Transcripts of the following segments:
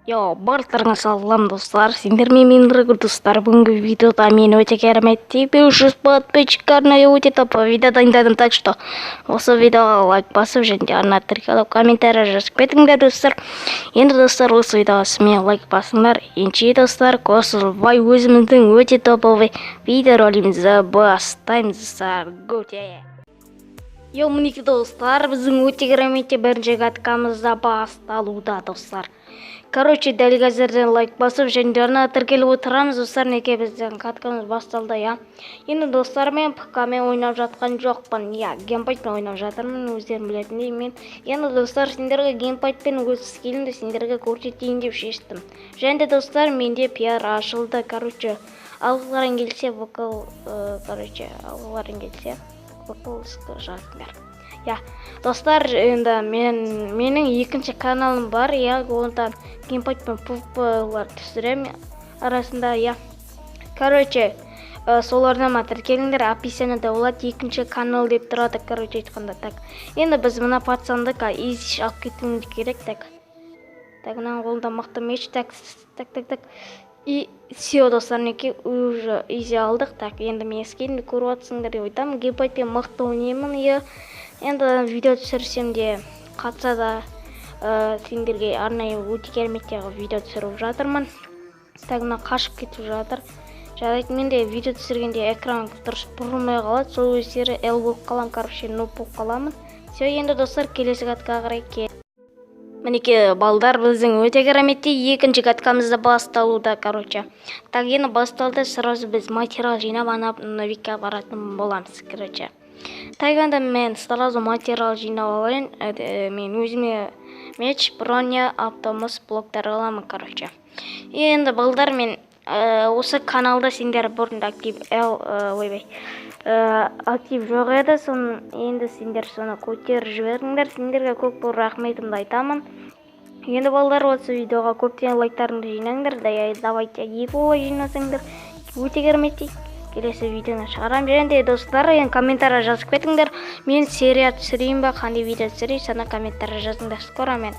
Йо, барлықтарыңа салам, достар. Сендермен мен, Рыгор, достар. Бүгінгі видеода мен өте керемет 500 подписчик арнайы өте топ видео дайындадым. Так что осы видеоға лайк басып және де арна тіркеліп, комментарий жазып кетіңдер, достар. Енді, достар, осы видеоға смело лайк басыңдар. Ендеше, достар, қосылбай өзіміздің өте топовый видеоролигімізді бастаймыз, достар. Гуте! Йо, мінекей, достар, біздің өте керемет бірінші каткамыз да басталуда, достар. Короче, дәл қазірден лайк басып және де арнаға тіркеліп отырамыз, достар. Неге біздің каткамыз басталды, иә. Енді, достар, мен ПК-мен ойнап жатқан жоқпын, иә, геймпадпен ойнап жатырмын, өздерің білетіндей мен. Енді, достар, сендерге геймпадпен өз скилімді сендерге көрсетейін деп шештім. Және де, достар, менде пиар ашылды, короче, алғыларың келсе, вокал, короче, алғыларың келсе, вокал жазыңдар. Иә, достар, енді менің екінші каналым бар, иә, онда геймпадпен PvP-лар түсіремін арасында, иә. Короче, соларына ма тіркеліңдер, описаниеда болады, екінші канал деп тұрады, короче айтқанда. Так, енді біз мына пацанды изи алып кетуіміз керек. Так, так, мынаның қолында мықты меч. Так, так, так, так. И все, достар, мінекей, уже изи алдық. Так, енді менің скинімді көріп жатсыңдар деп айтамын. Геймпадпен мықты ойнаймын, иә. Енді видео түсірсем де, қатса да, сендерге арнайы өте керемет видео түсіріп жатырмын. Так, мына қашып кетіп жатыр. Жарайды, менде видео түсіргенде экран дұрыс бұрылмай қалады, сол өздері Л болып қаламын, короче, нуб болып қаламын. Все, енді, достар, келесі каткаға қарай кет. Мінекей, балдар, біздің өте кереметтей екінші каткамыз да басталуда, короче. Так, енді басталды, сразу біз материал жинап, ана новикке баратын боламыз, короче. Так, енді мен сразу материал жинап алайын. Мен өзіме меч, броня, автомыс, блоктар аламын, короче. Енді, балдар, мен осы каналда сендер бұрын актив л ойбай, актив жоқ еді, соны енді сендер соны көтеріп жібердіңдер, сендерге көп көп рахметімді айтамын. Енді, балдар, осы видеоға көптеген лайктарыңды жинаңдар. Давайте, екі лайк жинасаңдар, өте керемет, келесі видеоны шығарамын. Және де, достар, енді комментарий жазып кетіңдер, мен серия түсірейін ба, қандай видео түсірейін, соны комментарий жазыңдар. Скоро мен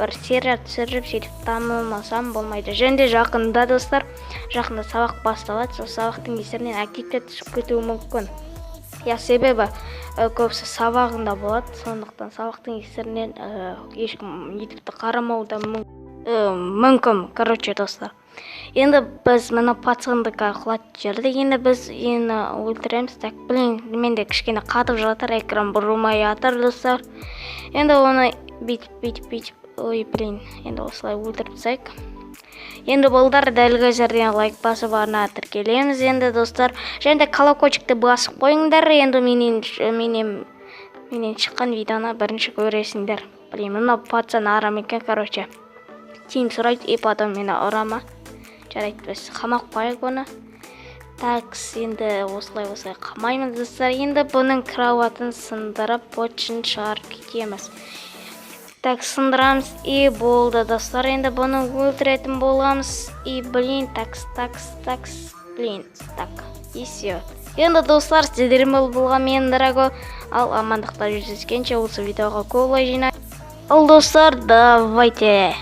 бір серия түсіріп, сөйтіп дамымасам болмайды. Және де жақында, достар, жақында сабақ басталады, сол сабақтың кесірінен активте түсіп кетуі мүмкін, иә, себебі көбісі сабағында болады, сондықтан сабақтың кесірінен ешкім ютубты қарамауы да мүмкін. Короче, достар, енді біз мына пацанды құлатып жібердік, енді біз енді өлтіреміз. Так, блин, менде кішкене қатып жатыр, экран бұрылмай жатыр, достар. Енді оны бүйтіп, бүйтіп, бүйтіп, ой, блин, енді осылай өлтіріп тастайық. Енді, балдар, дәл қазірден лайк басып, арнаға тіркелеміз. Енді, достар, және де колокольчикті басып қойыңдар, енді менен шыққан видеоны бірінші көресіңдер. Блин, мына пацан арам екен, короче, тим сұрайды и потом мені ұра ма. Жарайды, біз қамап қояйық оны. Так, енді осылай, осылай қамаймыз, достар. Енді бұның кроватын сындырып, почын шығарып кетеміз. Так, сындырамыз и болды, достар. Енді бұны өлтіретін боламыз. И блин, такс, такс, такс, блин, так, и все. Енді, достар, сіздермен болған мен, Драго. Ал амандықта жүздескенше, осы видеоға көп лайк жинай. Ал, достар, давайте.